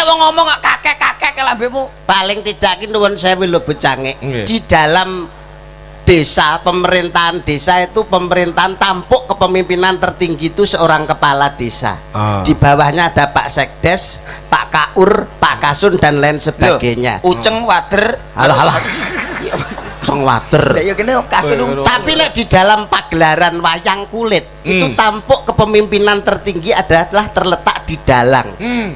Nek wong ngomong kok kakek-kakek ke lambemu. Paling tidak ki nuwun sewu lho, Bocangik. Nggih. Di dalam desa, pemerintahan desa itu pemerintahan tampuk kepemimpinan tertinggi itu seorang kepala desa. Di bawahnya ada Pak Sekdes, Pak Kaur, Pak Kasun, dan lain sebagainya. Uceng wader. Halah halah. Uceng wader. Lah ya kene kasun. Tapi nek di dalam pagelaran wayang kulit itu tampuk kepemimpinan tertinggi adalah terletak di dalang.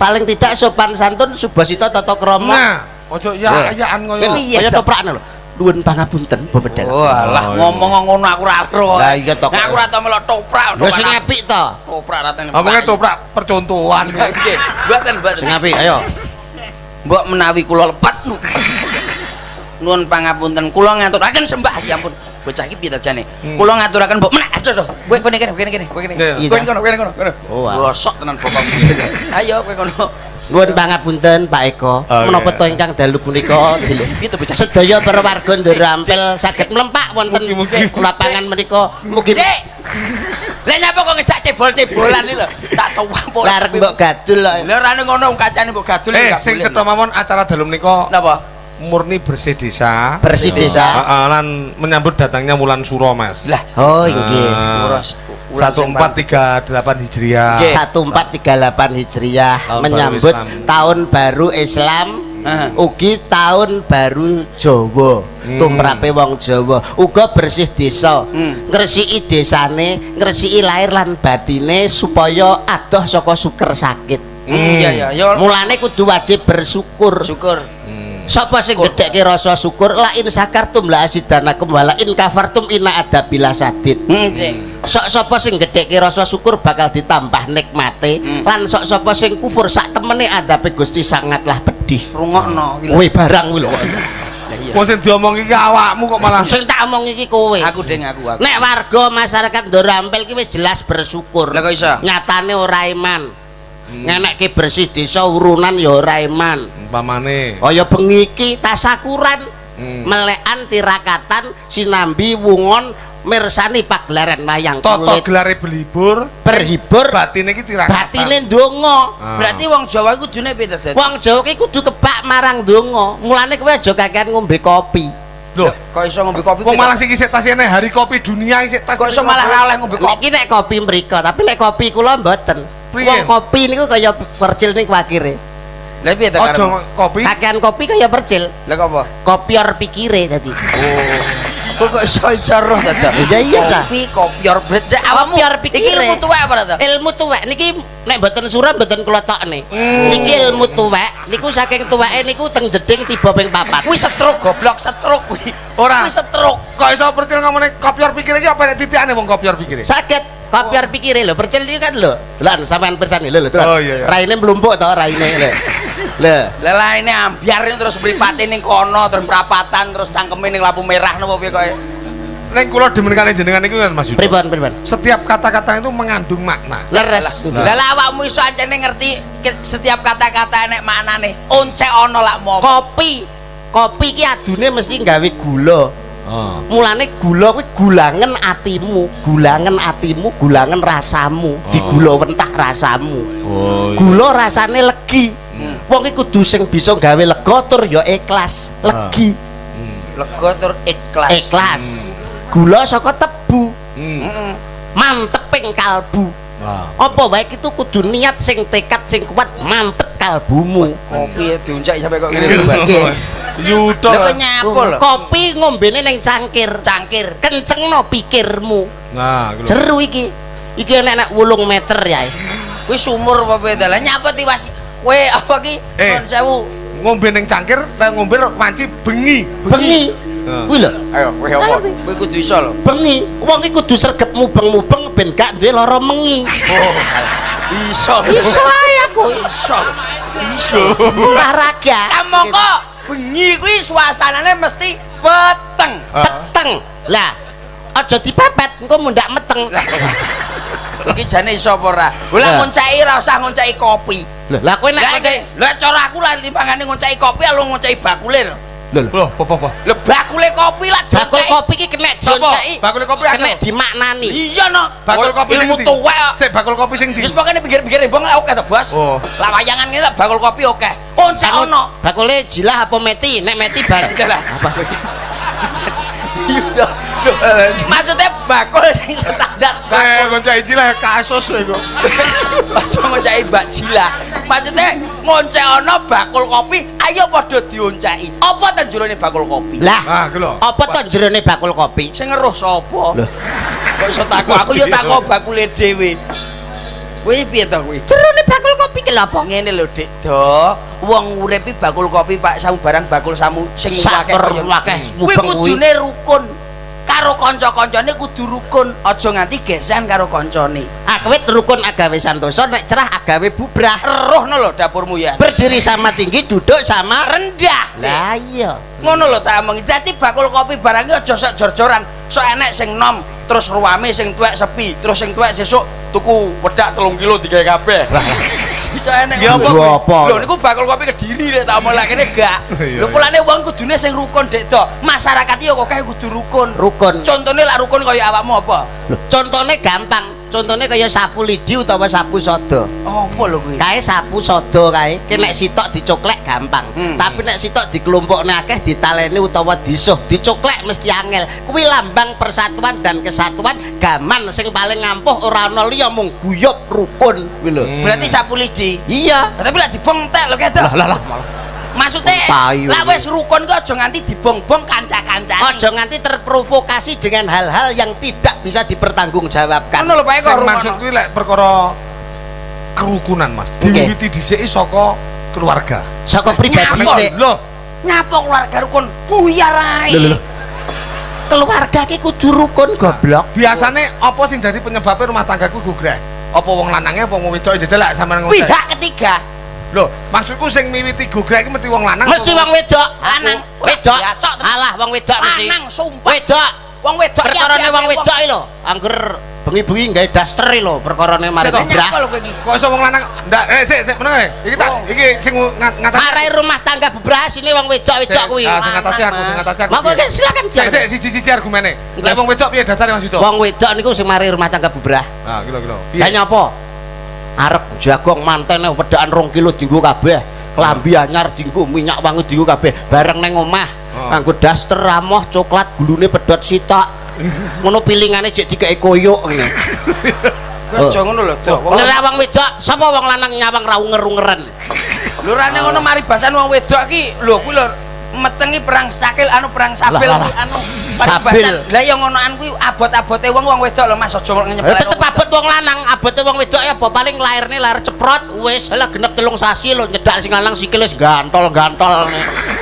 Paling tidak sopan santun, subasita, tata krama. Nah, ojo ya-yaan ngono. Sing Piye kaya to? toprakan lho. Nuwun pangapunten, Bapak Dalang. Oh, alah, Oh, iya. ngomong ngono aku ora ero. Lah iya to. Nah, aku ora tau melok toprak. Lho, sing apik to. Toprak ratene. Omongnya toprak percontohan. Nggih, mboten mboten. Sing apik, ayo. Mbok menawi kula lepat nu. Nuwun pangapunten, kula ngaturaken sembah, ya ampun. Bocah iki piye ta jane? Kula ngaturaken mbok menak aduh aduh. Kowe kene kene kene kene, kowe kene. Iya. Kowe kono, kowe kono, kono. Oh, ah. Gosok tenan bapakmu. Ayo kowe kono. Nuwun pangapunten, Pak Eko. Oh, Menapa iya. to ingkang dalu punika Piye to bocah? Sedaya para warga Ndoro saged mlempak wonten Mugi-mugi. Lapangan menika. Mugi. Dik. Lah nyapa kok ngejak cebol-cebolan iki lho. Tak tuwampuk. Lah arek mbok gadul kok. Lah ora ngono kacane mbok gadul Eh, gak sing boleh. cetha mawon acara dalu menika Napa? murni bersih desa. Bersih desa. Heeh, lan menyambut datangnya Wulan Suro, Mas. Lah, Oh, inggih. Ah, Uras- ulan sing 1438 Hijriah. Nggih. 1438 Hijriah. Tahun baru Menyambut Islam. Tahun baru Islam. Ugi tahun baru Jawa. Tumrape wong Jawa uga bersih desa. Ngresiki desane, ngresiki lahir lan batine supaya adoh saka suker sakit. Iya iya, ya Mulane kudu wajib bersyukur. Syukur. Sapa sing gedhekke rasa syukur, la in syakartum la azidanakum wa la in kafartum inna adzabi lasyadid. Dik. Sok sapa sing gedhekke rasa syukur bakal ditambah nikmate, lan sok sapa sing kufur sak temene adzabe Gusti sangatlah pedih. Rungokno iki lho. Kowe barang kuwi lho. Lah iya. Wong sing diomong iki awakmu kok malah Sing tak omong iki kowe. Aku ding aku aku. Nek warga masyarakat Ndoro Ampel ki wis jelas bersyukur. Lah kok iso? Nyatane ora iman. Ngenekke bersih desa urunan ya ora iman. Umpamane. Kaya bengi iki tasakuran, melekan tirakatan sinambi wungon mirsani pagelaran wayang Toto kulit. gelare berlibur, Berhibur, batine iki tirakatan. Batine ndonga. Ah. Berarti wong Jawa iku kudune piye to, Dad? Wong Jawa ki kudu kebak marang ndonga. Mulane kowe aja kakean ngombe kopi. Loh, Kok iso ngombe kopi? wong Piye to? malah sing isih tas ene hari kopi dunia isih tas. Kok iso malah ra oleh ngombe Nek kopi? iki nek kopi mriko, tapi nek kopi kula mboten. Priye? Wong kopi niku kaya percil niku akhire. Lah piye to Aja karepmu? kopi. Kakean kopi kaya percil. Lah kok apa? Kopior pikire dadi. Kok kok iso iso roh to, Dad? Iya, iya, ta. Kopi kopior becek awakmu. Kopior Iki pikire. ilmu tuwek apa to? Ilmu tuwek niki nek mboten surah mboten kula tokne. Niki ilmu tuwek niku saking tuweke niku teng jeding tiba ping papat. Kuwi stroke goblok, stroke kuwi. Ora. Kuwi stroke. Kok iso percil ngomongane kopior pikire iki apa nek titikane wong kopior pikire? Saged kopior pikire lho, percil niku kan lho. Delan sampean pirsani lho lho, delan. Oh, iya, iya. Raine mlumpuk to raine lho. Lho. Lah lah ini ambyar ini terus mripate ning kono terus prapatan terus cangkeme ning lampu merah napa piye kowe. Nek kula demen kali jenengan niku kan Mas Yudo. Pripun pripun? Setiap kata-kata itu mengandung makna. Leres. Lah lah awakmu iso ancene ngerti setiap kata-kata enek maknane. Oncek ana lak momong. Kopi. Kopi ki adune mesti gawe gula. Oh. Mulane gula kuwi gulangen atimu, gulangen atimu, gulangen rasamu, digula wentah rasamu. Oh. Gula rasane legi. Wong iki kudu sing bisa gawe lega tur ya ikhlas, legi, Lega tur ikhlas. Ikhlas. Gula saka tebu, manteping kalbu. Wah. Apa wae itu kudu niat sing tekad sing kuat mantep kalbumu. Kopi ya dioncek sampe kok ngene lho, Mbak. Nggih. Yudo. Lah kok nyapo lho? Kopi ngombene ning cangkir. Cangkir. Kencengno pikirmu. Nah, iku lho. Jeru iki. Iki enek nek 8 meter ya. Kuwi sumur apa piye ta? Lah nyapa tiwas kowe apa ki? Eh. Nuwun sewu. Ngombe ning cangkir, nek ngombe wanci bengi. Bengi. Heeh. Kuwi lho. Ayo kowe apa? Ngerti. Kowe kudu iso lho. Bengi. Wong iki kudu sregep mubeng-mubeng ben gak duwe lara mengi. Oh. Iso. Iso ae aku. Iso. Iso. Olahraga. Kamangka bengi kuwi suasanane mesti peteng. Peteng. Lah, aja dipepet engko mundak meteng. Iki jane iso apa ora? Lah Lah. ngonceki ora usah ngonceki kopi. Lho, lah kowe nek Lah iki, lah cara aku lah timbangane ngonceki kopi lu ngonceki bakule lho. Lho Lho, apa-apa? Lho bakule kopi lah Bakul kopi iki kena dionceki. Bakule kopi kena dimaknani. Iya no. Bakul kopi ilmu tuwek kok. Sik bakul kopi sing ndi? Wis pokoknya pinggir-pinggir rembong lah oke to, Bos. Oh. Lah wayangan ngene lah bakul kopi oke. Oncek ono. Bakule jilah apa meti? Nek meti bar. Lah. Apa? Iya. Maksudnya bakul sing standar Eh, bakul. ngonceki jilah kasus kowe kok. Aja ngonceki Mbak Jila. Maksudnya ngoncek ono bakul kopi, ayo padha dionceki. Apa ta jerone bakul kopi? Lah, Ah, iku lho. apa to jerone bakul kopi? Sing ngeruh sapa? Loh. Kok iso takok? Aku ya takok bakule dhewe. Kuwi piye to kuwi? Jerone bakul kopi ki lho apa? Ngene lho Dik Do, wong urip iki bakul kopi Pak samu barang bakul samu sing akeh Sak kaya akeh kuwi mubeng kuwi. kudune rukun. Karo kanca-kancane kudu rukun, aja nganti gesan karo kancane. Awit rukun agawe santosa, nek cerah agawe bubrah. Eruhno lho dapurmu ya. Berdiri sama tinggi, duduk sama Rendah. Lah iya. Ngono lho tak omongi. Dadi bakul kopi barang iki aja sok jor-joran. Sok enek sing nom, terus ruame sing tuwek sepi, terus sing tuwek sesuk tuku wedak 3 kilo digawe kabeh. Bisa enek. Ya apa Lho apa? Lho niku bakul kopi Kediri rek tak omong lek kene gak. Iya, Lho kulane wong kudune sing rukun Dek Do. Masyarakat iki kok kudu rukun. Rukun. Contone lak rukun kaya awakmu apa? Lho, contone gampang. Contone kaya sapu lidi utawa sapu sodo. Apa lho kuwi? Kae sapu sodo kae, ki nek sitok dicoklek gampang. Tapi nek sitok dikelompokne akeh ditaleni utawa disuh, dicoklek mesti angel. Kuwi lambang persatuan dan kesatuan gaman sing paling ngampuh ora ana liya mung guyub rukun kuwi lho. Berarti sapu lidi. Iya. Lah, tapi lak dibong entek lho ketok. Lah lah malah. Maksudnya Payu. lak wis rukun ki aja nganti dibong-bong kanca-kancane. Aja nganti terprovokasi dengan hal-hal yang tidak bisa dipertanggungjawabkan. Ngono lho Pak Eko Sing rumono. maksud kuwi lek perkara kerukunan, Mas. Diwiwiti dhisik saka keluarga. Saka pribadi Nyapa? sik. Lho, Nyapa keluarga rukun buyar ae. Lho, lho, lho. Keluarga ki kudu rukun goblok. biasane apa sing dadi penyebabnya rumah tanggaku gogrek? Apa wong lanange apa wong wedoke jajal lek sampean ngono. Pihak ketiga Lho, maksudku sing miwiti gogrek iki mesti wong lanang. Mesti wong wedok. Lanang. Wedok. Bacok tenan. Alah wong wedok mesti. lanang sumpah. Wedok. Wong wedok ki Perkarane apik-apik wong wedok iki lho, angger bengi-bengi gawe daster iki lho, perkarane mari Sik, toh. bubrah. Nyapa lho kowe iki? Kok iso wong lanang? Ndak, sik sik meneng ae. Iki tak iki sing ngatasi. Marai rumah tangga bubrah sini wong wedok-wedok kuwi. Ah, sing ngatasi aku, sing ngatasi aku. Monggo piye? silakan. Sik sik siji-siji argumene. Lek wong wedok piye dasare Mas Yudo? Wong wedok niku sing mari rumah tangga bubrah. Ah, iki lho iki lho. Lah nyapa? Arep jagong mantene wedakan 2 kilo dienggo kabeh. Klambi anyar dienggo, minyak wangi dienggo kabeh. Bareng nang omah, nganggo daster amoh coklat gulune pedhot sitok. Ngono pilingane jek dikeki koyok ngene. Kowe aja ngono lho, Do. Wong Nek wong wedok, sapa wong lanang nyawang ra unger-ungeren? lho rane ngono mari basan wong wedok ki lho kuwi lho metengi perang sakil anu perang sabil Lah, lah, kuwi anu Sabil. paribasan. Lah ya ngonoan kuwi abot-abote wong wong wedok lho Mas aja nyepelek. Tetep abot wong lanang, abote wong wedok ya apa paling lairne lair ceprot wis lah genep 3 sasi lho nyedak sing lanang sikil wis gantol-gantol.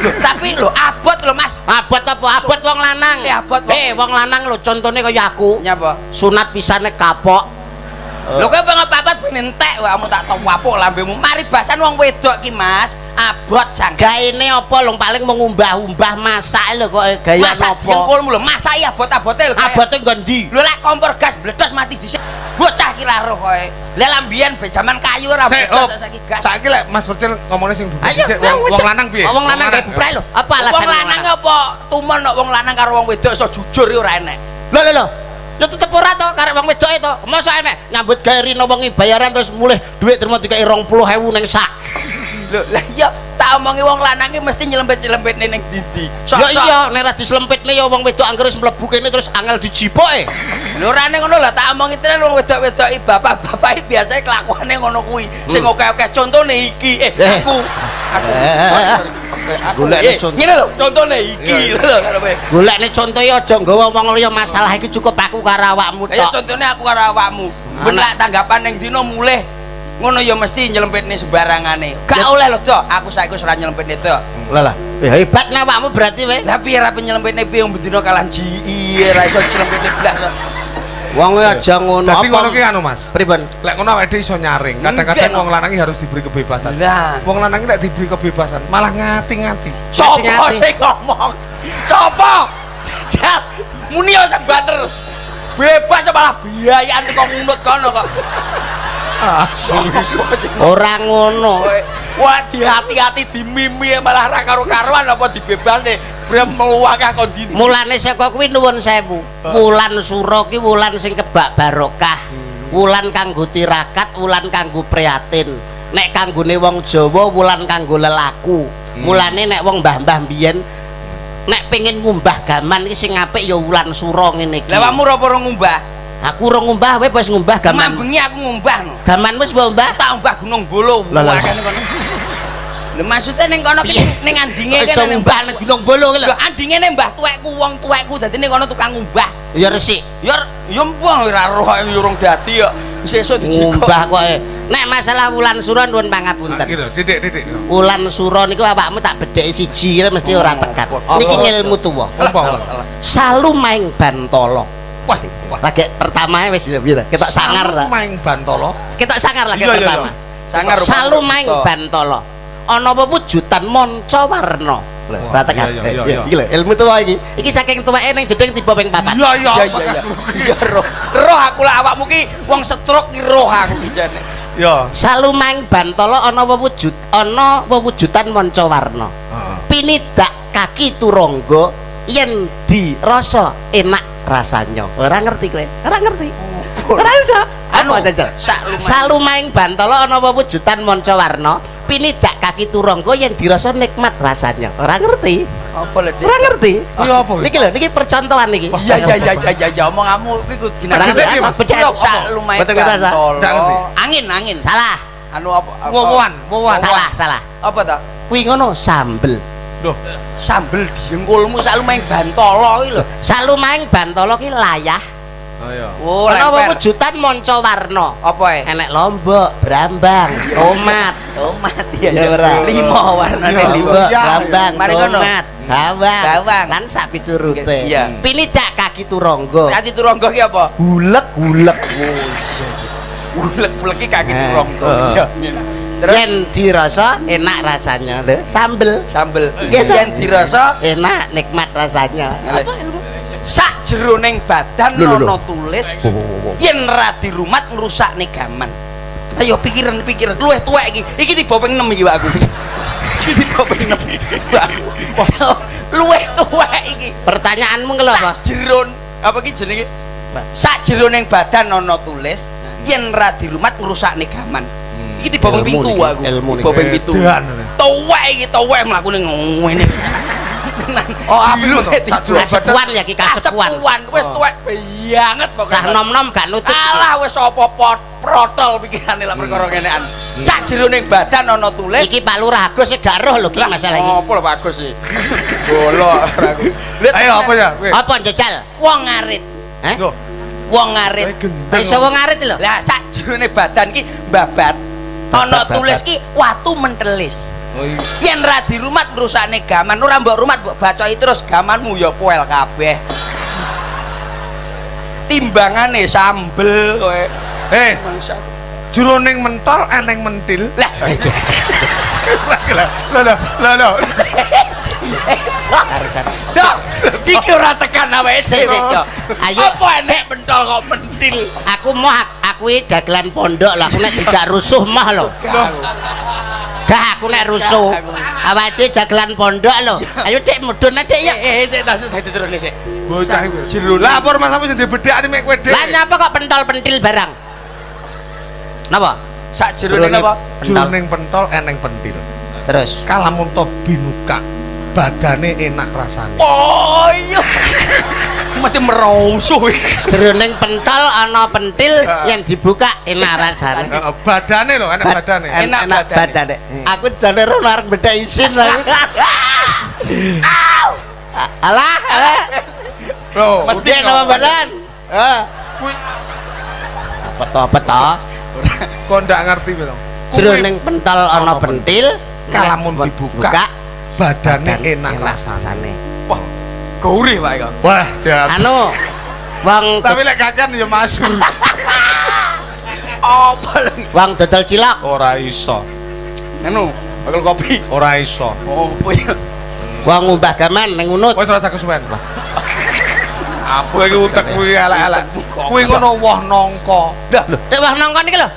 Lho, tapi lho abot lho Mas. Abot apa? Abot wong lanang. Abot wong- Wong lanang lho contone kaya aku. Nyapa? Sunat pisane kapok. Lho kowe pengen papat ben entek wae tak tawapuk lambemu. Mari basan wong wedok ki Mas, abot sang. Gaene apa lho paling mengumbah-umbah masak lho kok gaya Masak apa? dengkulmu lho, masak iya abot-abote lho. Abote nggon ndi? Lho lek kompor gas bledos mati dhisik. Bocah ki ra roh kowe. Lah lambian be jaman kayu ora Sik, oh, bledos saiki gas. Saiki lek Mas Percil ngomongnya sing bubrah Ayo, dhisik, wong lanang piye? Wong lanang gawe bubrah lho. Apa Wong alasan lanang apa tumon nek wong lanang karo wong wedok iso jujur ya ora enek. Lho lho lho. Lho tetep ora to karep wong wedok to. Mosok enek nyambut gawe rino wengi bayaran terus mulih dhuwit terima dikeki 20.000 ning sak. Lho lah iya tak omongi wong lanang ki mesti nyelempit-nyelempitne ning ndi-ndi. Ya iya nek ra dislempitne ya wong wedok angger wis mlebu kene terus angel dijipoke. Lho rane ngono lah tak omongi tenan wong wedok-wedok iki bapak-bapak iki biasane kelakuane ngono kuwi. Sing akeh-akeh contone iki. Aku aku Golekne contoh. Ngene lho contone iki lho karepe. Golekne contohe aja nggawa wong liya masalah iki cukup aku karo awakmu Ya tok. contone aku karo awakmu. Ben lak tanggapan ning dina mulih ngono ya mesti nyelempitne sembarangane. Gak oleh lho, Dok. Aku saiki wis ora nyelempitne, Dok. Lah lah. Hebat nek awakmu berarti we. Lah piye ra nyelempitne piye wong bendina kalah GI ora iso nyelempitne blas. Wong aja ngono. Dadi ngono ki anu Mas. Pripun? Lek ngono awake dhewe iso nyaring. Kadang-kadang wong lanang iki harus diberi kebebasan. Lah. Wong lanang iki lek diberi kebebasan malah ngati-ngati. Sopo sing ngomong? Sopo? Jajal. Muni yo sing banter. Bebas malah biayaan kok ngunut kono kok. Ora ngono. Wah, dihati-hati dimimi malah ra karo-karuan apa dibebasne. Brem mluwakah kon ndi. Mulane saka kuwi nuwun sewu. Wulan Sura ki wulan sing kebak barokah. Wulan kanggo tirakat, wulan kanggo prihatin. Nek kanggone wong Jawa wulan kanggo lelaku. Mulane nek wong mbah-mbah biyen nek pengen ngumbah gaman iki sing apik ya wulan Sura ngene iki. Lah awakmu ora ora ngumbah? Aku ora ngumbah, kowe wis ngumbah gaman. Mambengi aku ngumbah no. Gaman wis mbok umbah? Tak umbah Gunung Bolo. Lah. Lha maksudnya ning kono ki ning andinge kene iso ngumbah ning Gunung Bolo ki lho. Lho andinge ning mbah tuwekku, wong tuwekku dadi ning kono tukang ngumbah. Ya resik. Ya ya mbuh ora roh ya urung dadi kok. Sesuk dijikok. Ngumbah kok. Nek masalah wulan Sura nuwun pangapunten. Iki lho, titik-titik. Wulan Sura niku awakmu tak bedheki siji mesti ora tekan. Niki ngilmu tuwa. Salumaing Bantala. Wah, lagi pertama wis piye ta? Ketok sangar ta. Salumaing Bantala. Ketok sangar lagi pertama. Sangar. Salumaing Bantala. Ana wujudan manca warna. Ora tekan. Iki lho ilmu tuwa iki. Iki saking tuweke ning jeding tiba ping 4. Iya iya. Iya roh. Roh aku lah awakmu ki wong stroke ki roh aku ki jane. Ya. Salumaing Bantala ana wewujud, ana wewujudan manca warna. Pinidak kaki turangga yen dirasa enak rasanya. Ora ngerti kowe? Ora ngerti. Ora iso. Anu Salumaing Bantala ana wewujudan manca warna, pinidak kaki turangga yen dirasa nikmat rasanya. Ora ngerti. Apa lho? Ora ngerti. Iya apa? Niki lho, niki percontohan niki. Iya iya iya iya iya omonganmu kuwi kudu Salumaing Bantala. Angin angin. Salah. Anu apa? Wowoan, wowoan. Salah, salah. Apa ta? Kuwi ngono sambel. Loh, sambel diengkulmu Salumaing Bantala iki lho. Salumaing Bantala ki layah. Oh iya. Oh, ana wujudan manca warna. Apa e? Enek lombok, brambang, tomat. Tomat iya ya. Lima warnane lima. Lombok, brambang, tomat, bawang, lan sak piturute. Pinidak kaki turangga. Kaki turangga ki apa? Hulek-hulek. Oh iya. Hulek-hulek ki kaki turangga. Iya. Terus yen dirasa enak rasanya lho, sambel. Sambel. Yen dirasa enak nikmat rasanya. Apa ilmu? Sak jeroning badan ana tulis yen ra dirumat ngrusakne gaman. Ayo pikiran-pikiran luwih tuwek iki. Iki tiba ping 6 iki Pak aku. Iki tiba ping 6. Luwih tuwek iki. Pertanyaanmu lho apa? Jeron apa iki jenenge? Sak jeroning badan ana tulis yen ra dirumat ngrusakne gaman. Iki tiba ping 7 aku. Tiba ping 7. Tuwek iki tuwek mlakune ngene. Oh, apik lho. Kasepuan ya ki kasepuan. Wis tuwek banget pokoke. Cah nom-nom gak nutut. Alah wis apa protol pikirane lak perkara ngenean. Sak jeroning badan ana tulis. Iki Pak Lurah Agus gak roh lho ki masalah iki. Apa lho Pak Agus iki? Bolo aku. Ayo apa ya? Apa njajal? Wong ngarit. Heh? Wong ngarit. Iso wong ngarit lho. Lah sak jerone badan ki babat. Ana tulis ki watu mentelis. Yen ra dirumat ngrusakne gaman, ora mbok rumat mbok bacoki terus gamanmu ya poel kabeh. Timbangane sambel kowe. Eh, jroning mentol eneng mentil. Lah. Lah lah lah. Dok, iki ora tekan awake dhewe. Ayo apa enek mentol kok mentil? Aku moh aku iki dagelan pondok lah, aku nek dijak rusuh moh lho. Gak aku nek rusuh. Awake dhewe dagelan pondok lho. Ayo Dik mudhun Dik ya. Sik tak sudah diturune sik. Bocah iku. Lah apa Mas sampe sing dibedhekane mek kowe Dik. Lah nyapa kok pentol-pentil barang? Napa? Sak jerone napa? Jroning pentol eneng pentil. Terus kalamunta binuka badane enak rasane. Oh iya. Mesti merusuh iki. Jroning pentol ana pentil yang dibuka enak rasane. Heeh, badane lho, enak badane. Enak badane. Aku jane rono arep bedhek isin lho. Alah, alah. Lho, mesti napa badan? Heeh. Kuwi apa to apa to? Kok ndak ngerti lho. Jroning pentol ana pentil, kalamun dibuka badane enak rasane. Wah, gaurih Pak iku. Wah, jan. Anu, wong tapi lek kakean ya masyhur. Apa lho? Wong dodol cilok ora iso. Anu, bakal kopi ora iso. Opo ya? Wong ngumbah gaman ning unut. Wis ora usah kesuwen. Apa iki utekmu iki elek-elek. Kuwi ngono woh nangka. Lah, lho, nek woh nangka niki lho.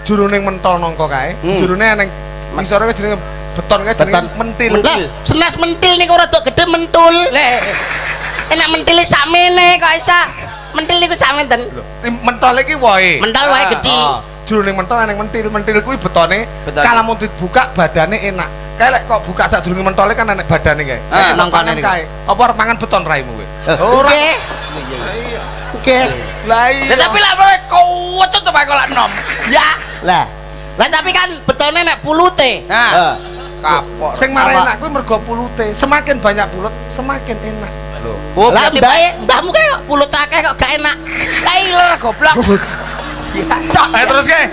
Jroning mentol nangka kae, jrone eneng Ngisore jenenge beton kae jenenge Beton. mentil. Lah, senas mentil niku rada gede mentul. Le. Enak mentile sakmene kok isa. Mentil niku sakmenten. Mentol iki wohe. Mentol wae Ah, gedhi. Ah, jroning mentol eneng mentil, mentil kuwi betone Betone. kalau mau dibuka badane enak. Kae lek kok buka sadurunge mentole kan enek badane kae. Ah, nongkone Nongkone niku. kae. Apa arep mangan beton raimu kowe? Ora. Oke. Oke. Lah iya. Lah tapi lah kowe to Pak lak nom. Ya. Lah. Lah tapi kan betone nek pulute. Nah. Heeh. Kapok. Sing marai Apa? enak kuwi mergo pulute. Semakin banyak pulut, semakin enak. Lho. Oh, Lah berarti mbae, mbahmu kae kok pulut akeh kok gak enak. Taylor goblok. Ya, cok. Ayo terus kae.